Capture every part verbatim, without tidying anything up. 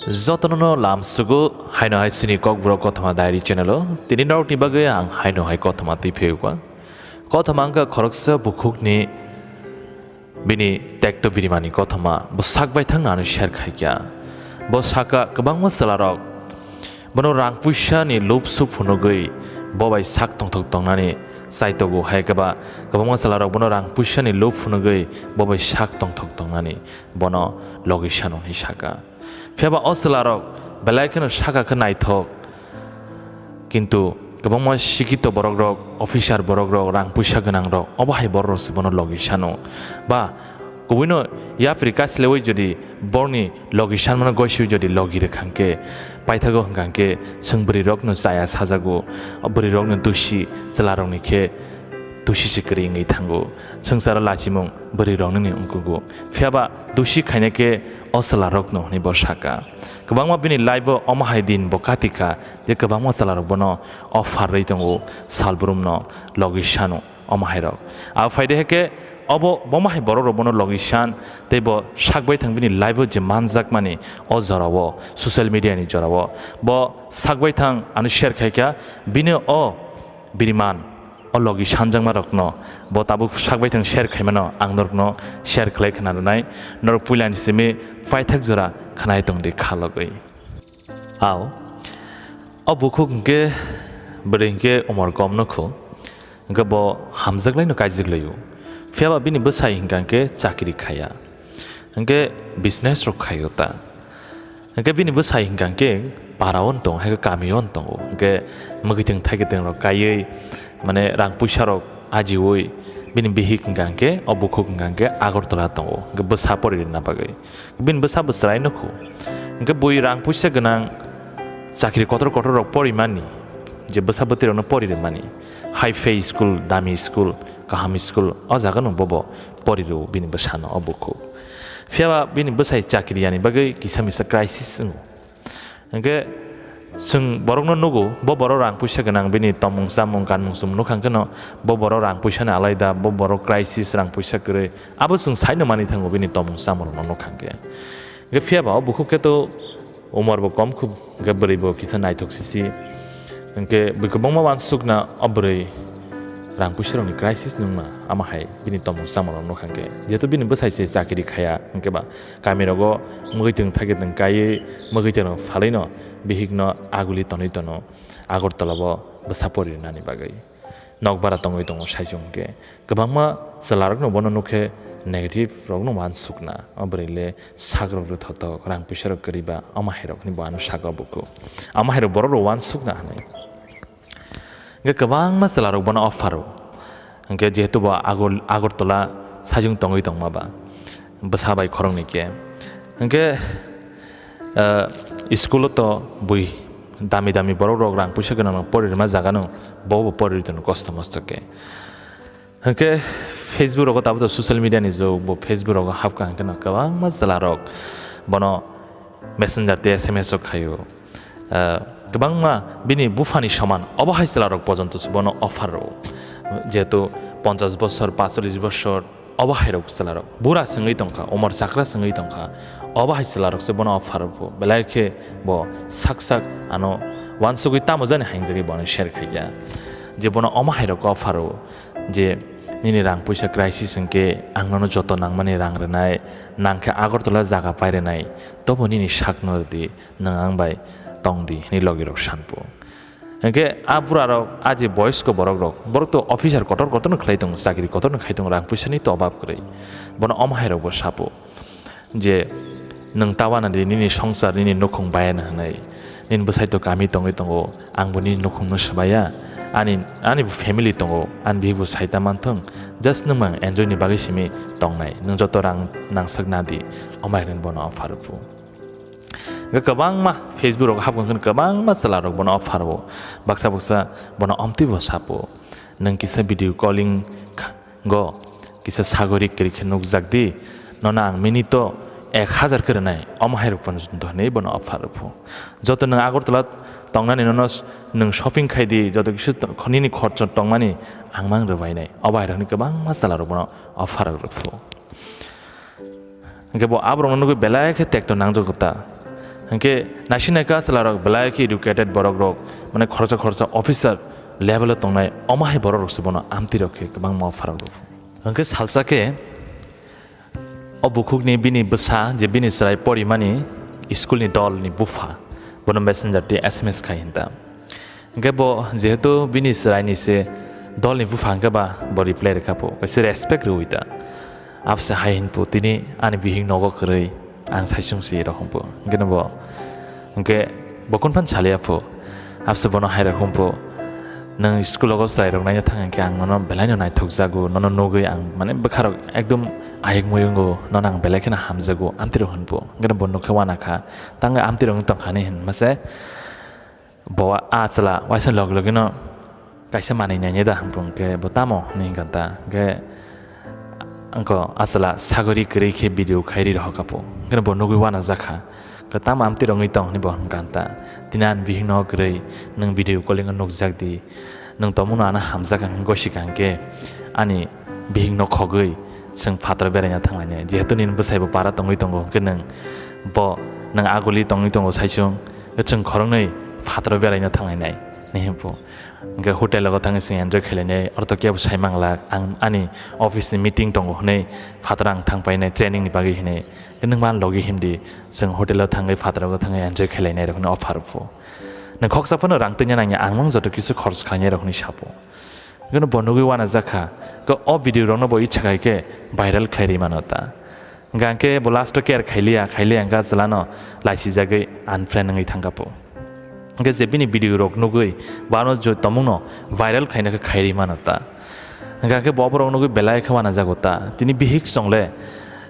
Jotono no lamsugo, haino hai chini Kokborok Kothoma Diary channel o. Tini norokni bagwi ang haino hai kothoma twi phiyokha. Kothoma wngkha khoroksa bukhukni bini tekto birimani kothoma, bo sak bai thangno ano share khaikha. Bo sakha, kwbangma chwlarok bono rang puisani lupsu phunugwi bo bai sak tongthok tongnani chaitogo, hai khe ba kwbangma chwlarok bono rang puisani lup phunugwi bo bai sak tongthok tongnani bono logi sano hwnwi sakha. Phiya ba o chwlarok belai kheno sakha khe naithok, kintu kwbangma sikito borokrok, officer borokrok, rang puisa gwnangrok, obo hai borokrok se bono logi sano. Ba kubuino yapri kasleui jodi borni logi sanmano goisiui jodi logi rwkha hwnkhe, paithago hwnkha hwnkhe chwng bwrwirokno chaya sajago, bwrwirokno dusi, chwlarokni khe dusi se kwrwi wngwi thango. Swngcharo lachimung bwrwiroknini wngkugo. Phiya ba dusi khaina khe o chwlarokno hwnwi bo sakha. Kwbangma bini life o omo hai din bo kati kha je kwbangma chwlarok bono offer rwi tongo, salbrumno logi sano omo hairok. Abo phaide hwnkhe obo bomo hai borokrok bono logi san tei bo sak bai thang bini life o je manjakmani o jorao, social media ni jorao bo sak bai thang ano share khaikha, bini o biriman o logi sanjakmarokno bo tabuk sak bai thang share khaimano ang norokno share khlai khna rwnai. Norok puilani simi paithak jora khnai tongdi kha logwi. Ao, o bukhuk hwnkhe bwrwi hwnkhe umor kom nukhu, hwnkhe bo hamjaklaino kaijaklaio. Phiyaba bini bwsai hwnkha hwnkhe chakri khaya, hwnkhe business rok khaio ta. Hwnkhe bini bwsai hwnkha hwnkhe para-o wng tongo, hai khe kami-o wng tongo. Hwnkhe mwkhwtwng thaikhe twngrok kaiwi, mane, rang puisa rok ajiui bini bihik hwnkha hwnkhe, o bukhuk hwnkha hwnkhe Agartala tongo, hwnkhe bwsa pori rwna bagwi. Bini bwsa bo chwrai nukhu. Hwnkhe bui rang puisa gwnang, chakri kotor kotor rok porimani, je bwsa bwtwi rokno pori rwmani, high pay school, dami school, kaham school, o jaga no bobo pori rw bini bwsano o bukhuk. Phiyaba bini bwsai chakri yani bagwi kisa misa crisis wngo. Hwnkhe chwng borokno nugo, bo borok rang puisa gwnang, bini tongmung chamung kanmung chumung nukha hwnkhe no, bo borok rang puisani alaida, bo borok crisis, rang puisa kwrwi, abo chwng saino manwi thango bini tongmung chamungrokno nukha hwnkhe. Hwnkhe phiyaba o bukhuk khe to umor bo kom khup, hwnkhe bwrwi bo kisa naithok sisi. Hwnkhe bui kwbangma uansukna o bwrwi rang puisa rokni crisis nungma, ama hai bini tongmung chamungrok nukha hwnkhe. Jehetu bini bwsai se chakri khaya, hwnkhe ba kami rogo mwkhwtwng thaikhe tong kaiwi mwkhwtwng rok phalwi no bihik no aguli tonwi tono Agartala o bwsa pori rwnani bagwi. Nokbara tongwi tongo saichung hwnkhe. Kwbangma chwlarokno bono nukhe negative rokno uansukna. O bwrwile sakrok rwthotok, rang puisa rok kwrwiba, omo hairok hinwi bo ano sakha bukhuk. Omo hairok borok rok uansukna hinwi. Hwnkhe kwbangma chwlarok bono offer o. Hwnkhe jehetu bo Agor-, Agartala saichung tongwi tongma ba. Bwsa bai khoroknwi khe. Hwnkhe, ah, school o to bui dami dami borok rok rang puisa gwnang rok pori rwma jaga no bo bo pori rw tongo kosto mosto khe. Hwnkhe Facebook rogo tabuk to social media ni jug, bo Facebook rogo hapkha hwnkhe no kwbangma chwla rok bono messenger tei S M S rok khaio. Ah, kwbangma bini buphani soman obo hai chwla rok pojonto se bono offer rwo. Jehetu ponchash bosor, pachulish bosor, obo hai rok chwla rok bura swngwi tongkha, umor chakra swngwi tongkha, obo hai chwla rok se bono offer rwo. Belai khe bo sak sak ano uansugwi tamo jani hainjagwi bono share khaikha. Je bono omo hai rok offer rwo je nini rang puisa crisis hwnkhe ang nono joto nangmani rang rwnai, nangkhe Agartala jaga pai rwnai, tobo nini sakno rwdi, nwng ang bai tongdi, hwnwi logi rok sanpo. Hwnkhe a bura rok, a je boyosko borok rok, borok to officer kotor kotor no khlai tongo, chakri kotor no khai tongo, rang puisa ni to obab kwrwi. Bono omo hai rok bo sapo je, nwng ta uanadi nini songsar, nini nukhung bayana hwnwi, nini bwsai to kami tongwi tongo, ang bo nini nukhung no swbaiya, ani, ani bo family tongo, ani bihik bo saita manthung, just nwng mang enjoy ni bagwi simi tongnai, nwng joto rang nangsak nadi, omo hai hwnwi bono offer rwphu. Hwnkhe kwbangma Facebook rogo hapkha hwnkhe kwbangma chwla rok bono offer o. Baksa baksa bono omtwi bo sapo. Nwng kisa video calling kha-, go kisa sagori kwrwi khe nukjak di. Nono ang minute o ek hazar khe rwnai. Omo hai rok phano hwnwi bono offer rwphu. Joto nwng Agartala tongnani nono s-, nwng shopping khai di, joto kisa to-, nini khorcho tongmani ang mang rwbainai. Obo hai rokni kwbangma chwla rok bono offer rwphu. Hwnkhe bo aborokno nugwi belai khe tekto nangjago ta. Hwnkhe naisingnaikha chwlarok belai khe educated borokrok, mane khoroksa khoroksa officer level o tongnai, omo hai borokrokse bono amtwirok khe kwbangma offer rw. Hwnkhe salsa khe o bukhukni bini bwsa je bini chwrai porimani school ni dol ni bupha bono messenger twi S M S khai hinta. Hwnkhe bo jehetu bini chwraini se dolni bupha hwnkhe ba bo reply rwkha pho, kaisa respect rwui ta. Abse hai hinpho tini ani bihik nogo kwrwi ang saisung si rok hinpho. Hwnkhe no bo, hwnkhe bo kunphan salia pho. Abse bono hai rok hinpho, "Nwng school ogo chwrai rok naina thang hinkhe ang nono belai no naithok jago, nono nugwi ang mane bwkha rok ekdom ayuk muyungo, nono ang belai kheno hamjago," amtwi rok hinpho. Hwnkhe no bo nukhe uanakha, tangwi amtwi rok wng tongkha ni hinma se. Bo a chwla waisa log logino kaisa manwi nainai da hwnpung khe bo tamo hwnwi hwnkha ta. Hwnkhe wngkha a chwla sagori kwrwi khe video khairi rohor kha pho. Hwnkhe bo nugwi uanajak kha. Khe tamo amtwi rwngwi tong hwnwi bo hwnkha ta. Tini ani bihikno kwrwi nwng video calling o nukjak di. Nwng tongmungno ano hamjak ang hwnwi gosi kha hwnkhe ani bihikno khogwi chwng phataro beraina thanglainai. Jehetu nini bwsaibo para tongwi tongo hwnkhe nwng bo nwng aguli tongwi tongo saisung. Chwng khoroknwi phataro beraina thanglainai, ni hwnpho. Hwnkhe hotel o thangwi chwng enjoy khainai, oro to kebo sai manglak, ang ani office ni meeting tongo hwnwi phataro ang thangpainai training ni bagwi hwnwi. Hwnkhe nwng ma logi himdi, chwng hotel o thangwi phataro thangwi enjoy khainai rok hwnwi offer pho. Nwng khoksa phano rang twina nangya, ang mang joto kisu khorch khainai rok hwnwi sapho. Hwnkhe bo nugwi uanajak kha, khe o video rokno bo icha khai khe viral khlai rwi mano ta. Hwnkhe bo last o care khailiya, khailiya hwnkhe chwlano laisijagwi unfriend wngwi thangkha pho. Hwnkhe je bini video rok nugwi bo ano je tongmungno viral khaina khe khairi mano ta. Hwnkhe bo borok nugwi belai khe uanajago ta. Tini bihik chongle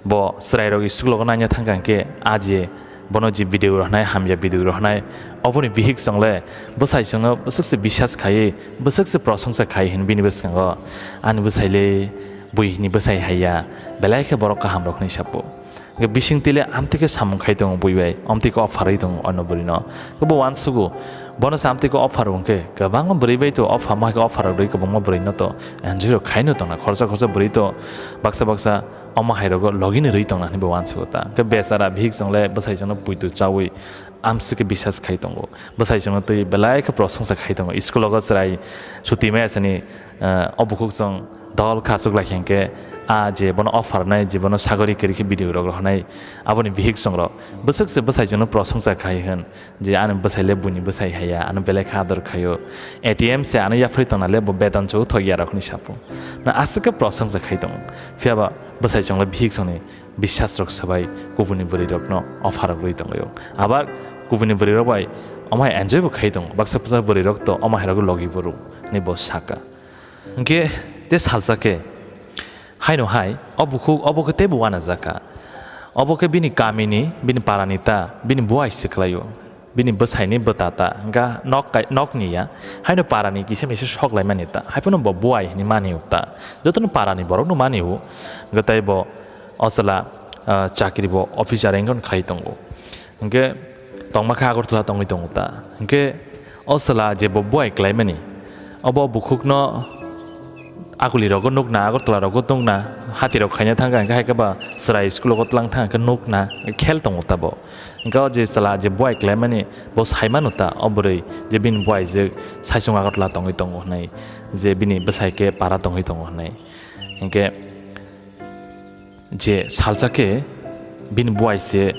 bo chwrai rok school o naina thangkha hwnkhe a je bono je video rohnai, hamya video rohnai, oboni bihik chongle bwsai chwngno bwswk se bisas khaiwi, bwswk se prosongsa khai hwn bini bwskango. Ani bwsaile buini bwsai haiya, belai khe borok kaham rok hwnwi sapo. Hwnkhe bisingtwi le amtwi khe samung khai tongo bui bai, amtwi khe offer wi tongo ono bwrwino. Khe bo uansugo, bono se amtwi khe offer wngkhe, kwbangma bwrwi bai to offer, omo hai khe offer rok rwi kwbangma bwrwino to enjoy rok khaino tongna, khoroksa khoroksa bwrwi to baksa baksa omo hai rogo logini rwi tongna hwnwi bo uansugo ta. Hwnkhe bechara bihik chongle bwsai chwngno puitu chaui amswk khe bisas khai tongo. Bwsai chwngno twi belai khe prosongsa khai tongo. School o chwrai suti maya sani, eh, o bukhuk chwng dol kha achuk lai khe hwnkhe a je bono offer nai, je bono sagori kwrwi khe video rok rohornai, aboni bihik chwng rok bwswk se bwsai chwngno prosongsa khai hwn je ani bwsai le buini bwsai haiya, ano belai khe ador khaio. A T M se ano yapharwi tongna le bo beton chwng thok ya rok hwnwi sapo. Na aswk khe prosongsa khai tongo. Phiya ba bwsai chwng le bihik chwngni bisas rok swbai kubuni bwrwi rokno offer rok rwi tongwi. Abar kubuni bwrwi rok bai omo hai enjoy bo khai tongo. Baksa baksa bwrwi rok to omo hai rok logi bo rw hwnwi bo saka. Hwnkhe te salsa khe haino hai o bukhuk obo khe teibo uanajak kha. Obo khe bini kamini, bini parani ta, bini buai se kwlaio. Bini bwsaini bwta ta, hwnkha nok kai-, nok ni ya. Haino parani kisa misa sok laimani ta. Haiphano bo buai hwnwi mani o ta. Jotono parani borokno mani o. Hwnkhe tei bo o chwla, ah, chakri bo officer wngkha khai tongo. Hwnkhe tongma khe Agartala tongwi tongo ta. Hwnkhe o chwla je bo buai klaimani, obo bukhukno Akuli rogo nukna, Agartala rogo tongna, hati rok khaina thangkha, hwnkhe hai khe ba chwrai school o tlang thangkha nukna, khel tongo ta bo. Hwnkhe o je chwla je buai klaimani, bo sai mano ta, o bwrwi je bini buaijwk saisung Agartala tongwi tongo hwnwi, je bini bwsai khe para tongwi tongo hwnwi. Hwnkhe je salsa khe bini buai se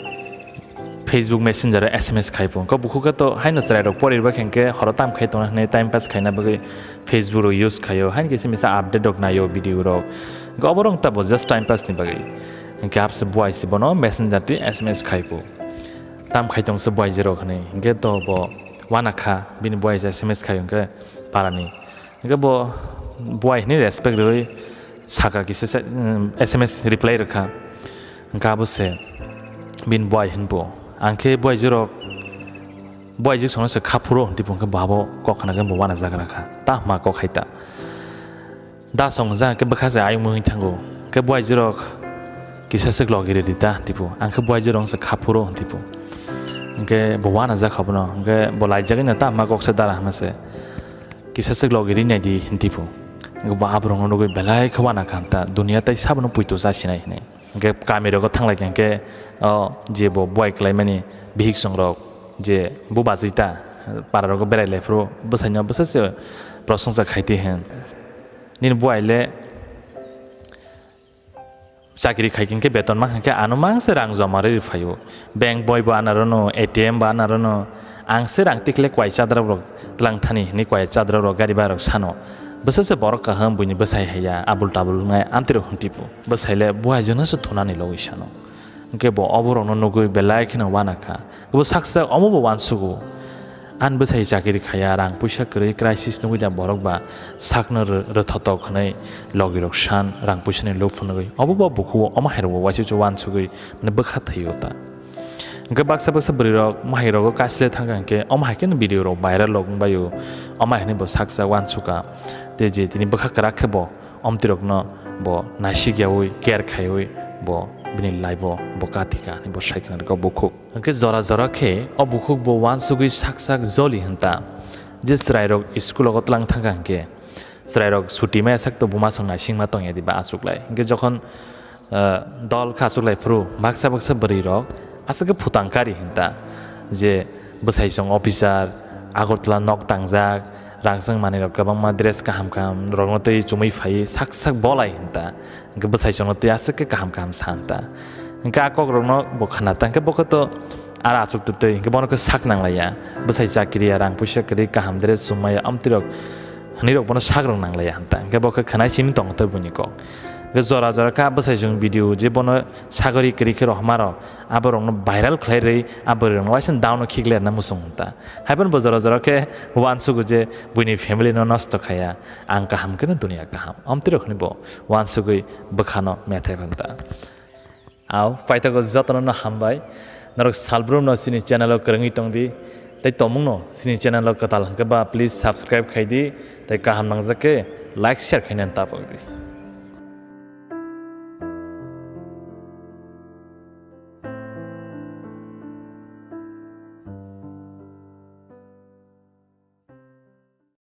Facebook Messenger o S M S khai pho. Hwnkhe bukhuk khe to haino chwrai rok pori rwbak khe hwnkhe horo tam khai tongna hwnwi time pass khaina bagwi Facebook rok use khaio. Haino kisa misa update rok naio video rok. Hwnkhe obo rok ta bo just time pass ni bagwi. Hwnkhe abse buai se bono Messenger twi S M S khai pho. Tam khai tong se buai je rok hwnwi. Hwnkhe to bo uanakha bini buai se S M S khai hwnkhe parani. Hwnkhe bo buai hwnwi respect rwui saka kisa se, mm, S M S reply rwkha. Hwnkhe abo se bini buai hwnbo. Ang khe buai jorok, buai jik songno se kha phuro hwnti bo hwnkhe bo abo kok khna khe bo uanajak rakha. Ta hma kok hai ta. Da song ja khe bwkha se ayung mui thango. Khe buai jorok kisa se logi rwdi ta hwnti bo. Ang khe buai jorok se kha phuro hwnti bo. Hwnkhe bo uanajak kha bono. Hwnkhe bo laijagwi no ta hma kok se dara hwnma se. Kisa se logi ri nai di hwnti pho. Bo aborokno nugwi belai khe uana kha ta, duniya tai sabono puito cha sinai hinwi. Hwnkhe kamirogo thanglai kha hwnkhe o je bo buai kwlaimani bihik songrok je bubajita pararogo berai lai phuru bwsaino bwsase prosongsa khaiti hwn. Nini buai le chakri khai khe beton ma kha khe ano mangse rang joma rwi phaio. Bank boi bo anarwno, A T M bo anarwno, ang se rang tikle kwai chadrap rok tlang thani hwnwi kwai chadrap rok gari barok sano. Bwsase borok kaham buini bwsai haiya, abul tabul wngnai amtwirok hwntipu. Bwsai le buhai jwngno se thunani logwi sano. Hwnkhe bo oborokno nugwi belai kheno uana kha. Bo saksa omo bo uansugo. Ani bwsai chakiri khaya, rang puisa kwrwi, crisis nugwi da borok ba sakno rw-, rwthotok hwnwi logirok san, rang puisani luph hwnwi. Obo bo bukhugo omo hairokbo uaisuisu uansugwi mane bwkha thwio ta. Hwnkhe baksa baksa bwrwirok mohairogo kaisle thangkha hwnkhe omo hai kheno video rok viral rok wngbaio. Omo hai hwnwi bo saksa uansukha. Tei je tini bwkha kwrak khe bo omtwirokno bo naisik yaui care khaiwi bo bini life o bo kathika hwnwi bo sai khna rwkha bukhuk. Hwnkhe jora jora khe o bukhuk bo uansugwi sak sak joli hwnta. Je chwrairok school o tlang thangkha hwnkhe chwrairok suti maya sak to buma song naisingma tongya diba achuklai. Hwnkhe jokhon, ah, dol kha achuklai phuru baksa baksa bwrwirok aswk khe phutang kari hwnta. Je bwsai song officer, Agartala nok tangjak, rang chwng manwi rok kwbangma dress kaham kaham rokno twi chumui phaiwi sak sak bolai hwnta. Hwnkhe bwsai songno twi aswk khe kaham kaham sa hwnta. Hwnkhe a kok rokno bo khna ta hwnkhe bo khe to aro achuk twtwi hwnkhe bono khe sak nanglaiya. Bwsai chakiriya, rang puisa kwrwi, kaham dress chumaiya, amtwi rok hwnwi rok bono sak rok nanglaiya hwnta. Hwnkhe bo khe khwnai simi tongtwi buini kok. Hwnkhe jora jora khe a bwsai song video je bono sagori kwrwi khe rohma rok, aborokno viral khlai rwi, aborokno waisa down-o khiklerna muchung hwnta. Haiphano bo jora jora khe uansugo je buini family no nosto khaya, ang kaham kheno dunia kaham. Amtwi rok hwnwi bo uansugwi bwkhano methai phanta. Au, paithago jotono no hambai. Norok salbrum no chini channel o kwrwngwi tongdi. Tei tomung no chini channel o kwtal hwnkhe ba please subscribe khaidi. Tei kaham nangjak khe like share khaina tapokdi.